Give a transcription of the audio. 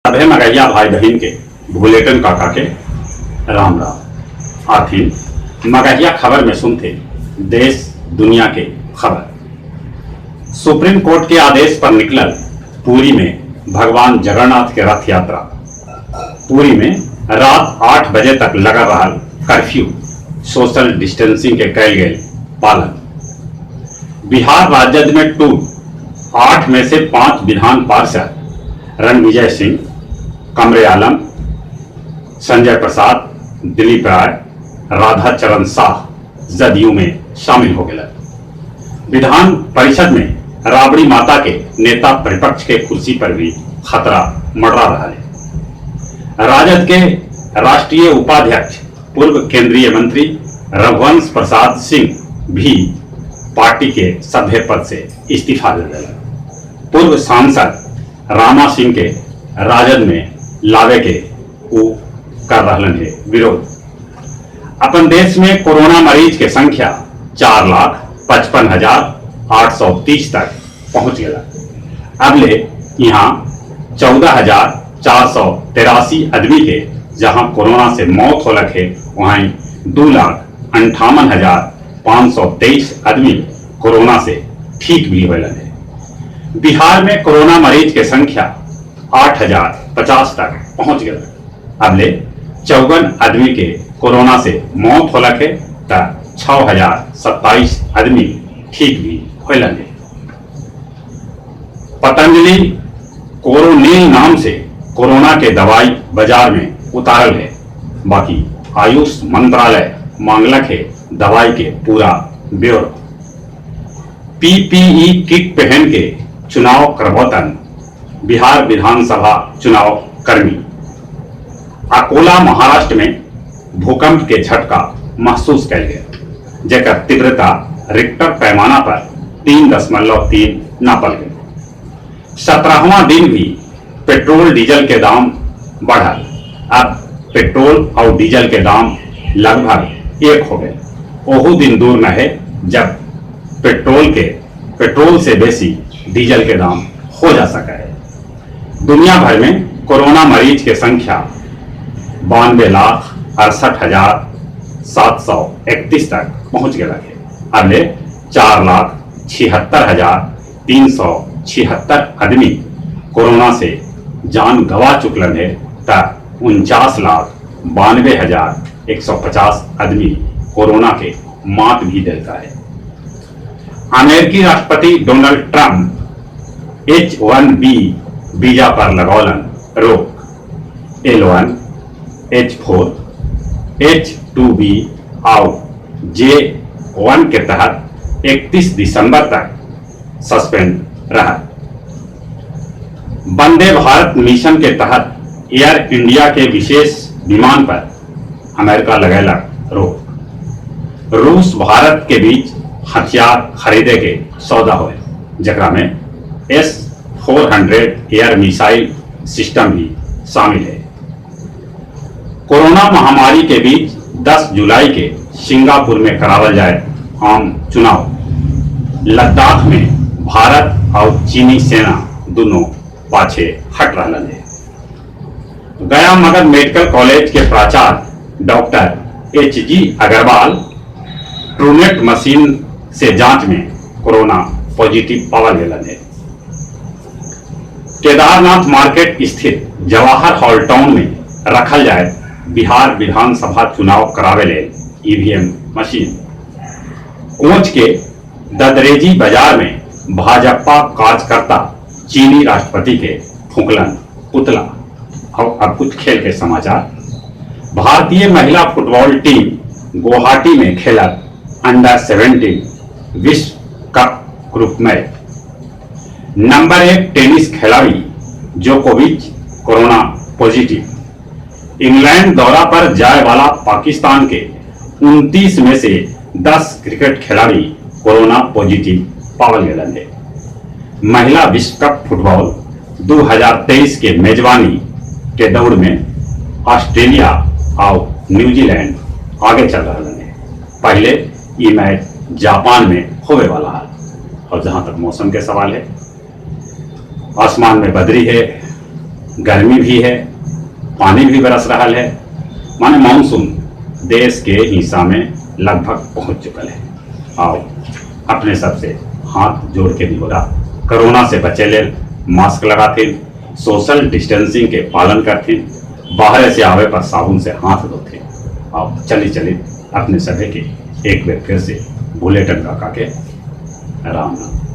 सभे मगहिया भाई बहिन के भुलेटन काका के राम राम। आथिन मगहिया खबर में सुनते देश दुनिया के खबर। सुप्रीम कोर्ट के आदेश पर निकलल पुरी में भगवान जगन्नाथ के रथ यात्रा। पुरी में रात 8 बजे तक लगा रहा कर्फ्यू, सोशल डिस्टेंसिंग के कैल गए पालन। बिहार राजद में टूट, 8 में से 5 विधान पार्षद रणविजय सिंह, कमरे आलम, संजय प्रसाद, दिलीप राय, राधा चरण शाह जदयू में शामिल हो गए। विधान परिषद में राबड़ी माता के नेता प्रतिपक्ष के कुर्सी पर भी खतरा मंडरा रहा है। राजद के राष्ट्रीय उपाध्यक्ष पूर्व केंद्रीय मंत्री रघुवंश प्रसाद सिंह भी पार्टी के सभ्य पद से इस्तीफा दे दिया। पूर्व सांसद रामा सिंह के राजद में लावे के वो कर रहा है विरोध। अपन देश में कोरोना मरीज के संख्या 4,55,830 तक पहुंच गया। अब ले यहाँ 14,483 आदमी के जहां कोरोना से मौत होलक है, वहीं 2,58,523 आदमी कोरोना से ठीक भी होलन है। बिहार में कोरोना मरीज के संख्या 8,050 तक पहुंच गया। अब ले 54 आदमी के कोरोना से मौत होलक है त 6,027 आदमी ठीक भी होलन है। पतंजलि कोरोनिल नाम से कोरोना के दवाई बाजार में उतारल है, बाकी आयुष मंत्रालय मांगलक है दवाई के पूरा ब्यौरा। पीपीई किट पहन के चुनाव करबौतन बिहार विधानसभा चुनाव कर्मी। अकोला महाराष्ट्र में भूकंप के झटका महसूस कयल गेल, जेकर तीव्रता रिक्टर पैमाना पर 3.3 नापल गेल। 17वां दिन भी पेट्रोल डीजल के दाम बढ़ल। अब पेट्रोल और डीजल के दाम लगभग एक हो गए। ओहू दिन दूर न है जब पेट्रोल से बेसी डीजल के दाम हो जा सका है। दुनिया भर में कोरोना मरीज के संख्या 92,68,731 तक पहुंच गया है। अब ले 4,76,376 आदमी कोरोना से जान गवा चुकलन है त 49,92,150 आदमी कोरोना के मात भी देता है। अमेरिकी राष्ट्रपति डोनाल्ड ट्रंप H-1B visa पर लगौलन रोक। L1, H-4, H-2B और J-1 के तहत 31 दिसंबर तक सस्पेंड रहा। वंदे भारत मिशन के तहत एयर इंडिया के विशेष विमान पर अमेरिका लगैला रोक। रूस भारत के बीच हथियार खरीदे के सौदा हुए, जकरा में S-400 air missile system भी शामिल है। कोरोना महामारी के बीच 10 जुलाई के सिंगापुर में करावल जाए आम चुनाव। लद्दाख में भारत और चीनी सेना दोनों पाछे हट रहा है। गया मगध मेडिकल कॉलेज के प्राचार्य doctor H G. Agrawal Truenat machine से जांच में कोरोना पॉजिटिव पावल गेलन है। केदारनाथ मार्केट स्थित जवाहर हॉल टाउन में रखल जाए बिहार विधानसभा चुनाव करावे ले ईवीएम मशीन। कोच के ददरेजी बाजार में भाजपा कार्यकर्ता चीनी राष्ट्रपति के फूकलन पुतला। और अब कुछ खेल के समाचार। भारतीय महिला फुटबॉल टीम गुवाहाटी में खेला अंडर 17 विश्व cup group match. Number 1 tennis खिलाड़ी जोकोविच कोरोना पॉजिटिव। इंग्लैंड दौरा पर जाए वाला पाकिस्तान के 29 में से 10 क्रिकेट खिलाड़ी कोरोना पॉजिटिव पावल गए है। महिला विश्व कप फुटबॉल 2023 के मेजबानी के दौड़ में ऑस्ट्रेलिया और न्यूजीलैंड आगे चल रहा है। पहले ये मैच जापान में होवे वाला है। और जहां तक मौसम के सवाल है, आसमान में बदरी है। गर्मी भी है, पानी भी बरस रहा है, माने मानसून देश के हिस्सा में लगभग पहुंच चुकल है। आओ अपने सबसे हाथ जोड़ के निहोरा, कोरोना से बचे ले मास्क लगाथिन, सोशल डिस्टेंसिंग के पालन करथिन, बाहर से आवे पर साबुन से हाथ धोथिन। आओ चली चली अपने सभी के एक बार फिर से बुलेटिन काका के राम राम।